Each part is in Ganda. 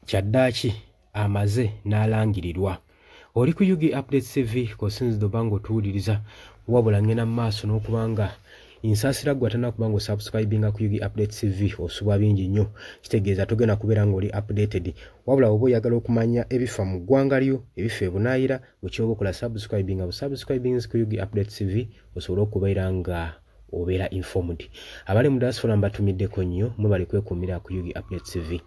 Kyaddaaki amaze n'alangirirwa. Oli ku UG Update TV kw'osinzidde oba ng'otuwuliriza, wabula ngenda mu maaso n'okuba nga nsaasira ggwe atannaba kuba ng'osubscribinga ku UG Update TV, osubwa bingi nnyo, kitegeeza togenda kubeera ng'oli updated. Wabula oba oyagala okumanya ebifa mu ggwanga lyo, ebifa ebunaayira, gwe ky'oba okola subscribinga busubscribings ku UG Update TV osobole okubeera nga obeera informed. Abali mu diaspora mbatumiddeko nnyo, mwebale kwekuumira ku UG Update TV.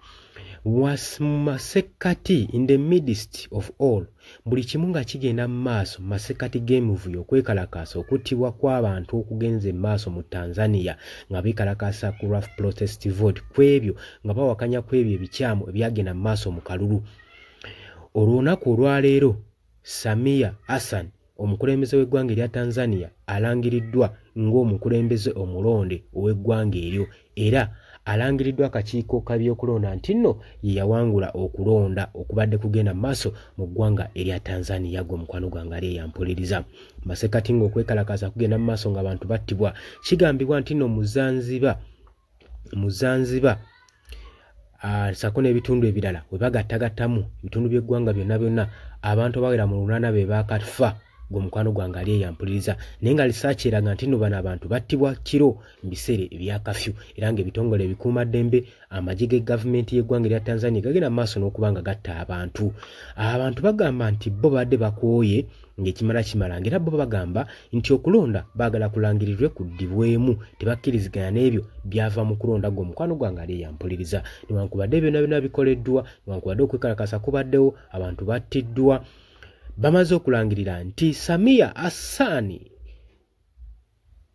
Was masekkati, in the midst of all, buli kimu nga kigenda mu maaso, mu masekkati g'emivuyo, okwekalakaasa, okuttibwa kw'abantu okugenze mu maaso mu Tanzania nga beekalakaasa ku rough protest vote, ku ebyo nga bawakanya ku ebyo ebikyamu ebyagenda mu maaso mu kalulu. Olunaku olwaleero Samia Hassan, omukulembeze w'eggwanga erya Tanzania, alangiriddwa ng'omukulembeze omulonde ow'eggwanga eryo, era alangiriddwa akakiiko k'ebyokulonda nti nno ye yawangula okulonda okubadde kugenda mu maaso mu ggwanga erya Tanzania. Gwe omukwano gwange ali eyampuliriza, masekati ng'okwekalakaasa kugenda mu maaso ng'abantu battibwa, kigambibwa nti nno mu Zanzibar sako n'ebitundu ebirala we bagattagattamu ebitundu by'eggwanga byonna byonna, abantu abawera mu 8 be baakafa. Gwe omukwano gwange ali eyampuliriza, naye nga research eraga nti nno bano abantu battibwa kiro mu biseera ebya kafyu, era ng'ebitongole ebikuumaddembe, amagye ge gavumenti y'eggwanga erya Tanzania gagenda mu maaso n'okuba nga gatta abantu. Abantu bagamba nti bo babadde bakooye ng'ekimala kimala, ng'era bo bagamba nti okulonda baagala kulangirirwe kuddibwemu, tebakkiriziganya n'ebyo byava mu kulonda. Gwe omukwano gwange ali eyampuliriza, newankubadde byonna byonna bikoleddwa, newankubadde okwekalakasa kubaddewo, abantu battiddwa, bamaze okulangirira nti Samia Hassan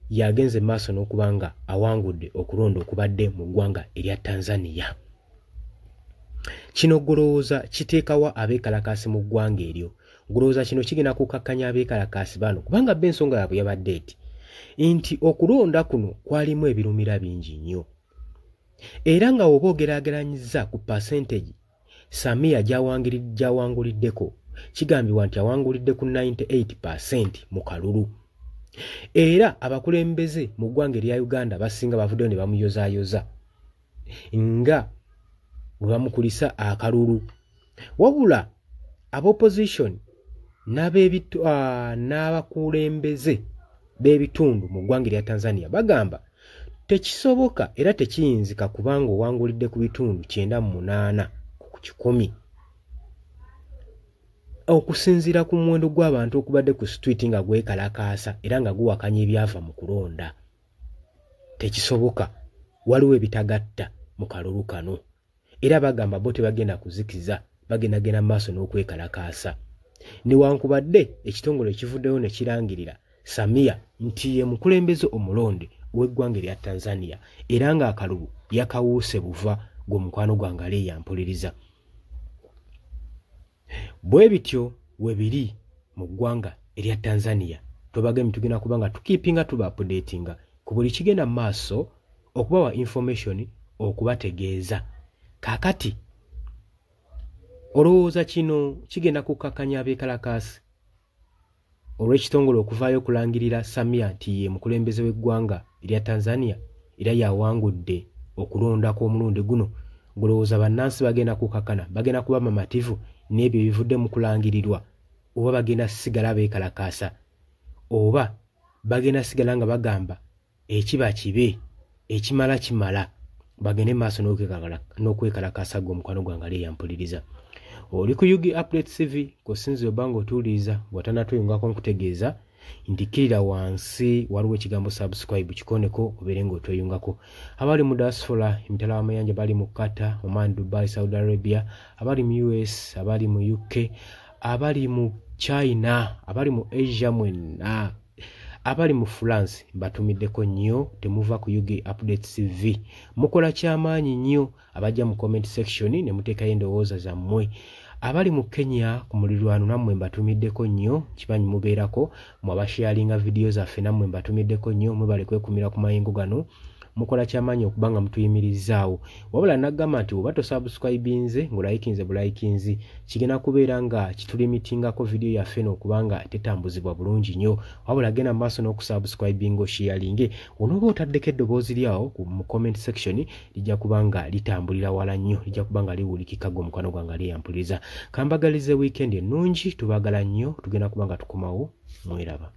yagenze maaso n'okuba nga awangudde okulonda okubadde mu ggwanga erya Tanzania. Kino golowooza kiteekawa abeekalakaasi mu ggwanga eryo? Golowooza kino kigenda kukakkanya abeekalakaasi bano? Kubanga bo ensonga yaabwe yabadde eti nti okulonda kuno kwalimu ebirumira bingi nnyo, era nga woba ogeraageranyiza ku percentage Samia gy'awanguliddeko, kigambibwa nti awangulidde ku 98% mu kalulu, era abakulembeze mu ggwanga erya Uganda basinga bavuddeyo ne bamuyozaayoza nga bwe bamukulisa akalulu. Wabula ab'opposition n'abakulembeze b'ebitundu mu ggwanga erya Tanzania bagamba tekisoboka era tekiyinzika, kubanga owangulidde ku bitundu 98 okusinziira ku muwendo gw'abantu okubadde ku street nga gwekalakaasa era nga guwakanya ebyava mu kulonda. Tekisoboka, waliwo ebitagatta mu kalulu kano, era bagamba bo tebagenda kuzikiza, bagendagenda mu maaso n'okwekalakaasa newankubadde ekitongole ekivuddeyo ne kirangirira Samia nti ye mukulembeze omulonde ow'eggwanga erya Tanzania, era ng'akalulu yakawuuse buva. Gwe omukwano gwange ali eyampuliriza, bwe bityo we biri mu ggwanga erya Tanzania. Tobagambye tugenda kuba nga tukeepinga tuba updatinga ku buli kigenda mu maaso, okubawa information, okubategeeza. Kaakati olowooza kino kigenda kukakkanya abeekalakaasi olw'ekitongole okuvaayo okulangirira Samia nti ye mukulembeze w'eggwanga erya Tanzania era yawangudde okulonda kw'omulundi guno? Gulowooza bannansi bagenda kukakkana, bagenda kuba bamativu n'ebyo ebivudde mu kulangirirwa, oba bagenda sigala beekalakaasa, oba bagenda sigala nga bagamba ekiba kibe, ekimala kimala, bagende maaso n'okwekalakaasa? Gwe omukwano gwange ali eyampuliriza, oli ku UG Update TV kw'osinzira oba ng'otuwuliriza. Bw'otanatweyungako, nkutegeeza nti kkirira wansi, waliwo ekigambo subscribe, kikoneko obeere ng'otweyungako. Abali mu diaspora, emitala w'amayanja, bali mu Qatar, Oman, Dubai, Saudi Arabia, abali mu US, abali mu UK, abali mu China, abali mu Asia, mwenna abali mu France, mbatumiddeko nnyo. Temuva ku UG Update TV, mukola kyamaanyi nnyo abajja mu comment section ne muteekayo endowooza zammwe. Abali mu Kenya ku mulirwano, nammwe mbatumiddeko nnyo, kimanyi mubeerako mwe abasharinga vidiyo zaffe, nammwe mbatumiddeko nnyo. Mwebale kwekumira ku mayengo gano. Mukola kyamaanyi okuba nga mutuyimirizaawo. Wabula nagamba nti oba tosubscribinze, ng'olayikinze bulayikinzi, kigenda kubeera nga kitulimitingako vidiyo yaffe eno okuba nga tetambuzibwa bulungi nnyo. Wabula genda mu maaso n'okusubscribinga, osharinge, onooba otaddeko eddoboozi lyawo mu comment section, lijja kuba nga litambulira wala nnyo, lijja kuba nga liwulikika. Gwe omukwano gwange ali yampuliriza, kambagalize weekend ennungi. Tubaagala nnyo, tugenda kuba nga tukomawo. Mweraba.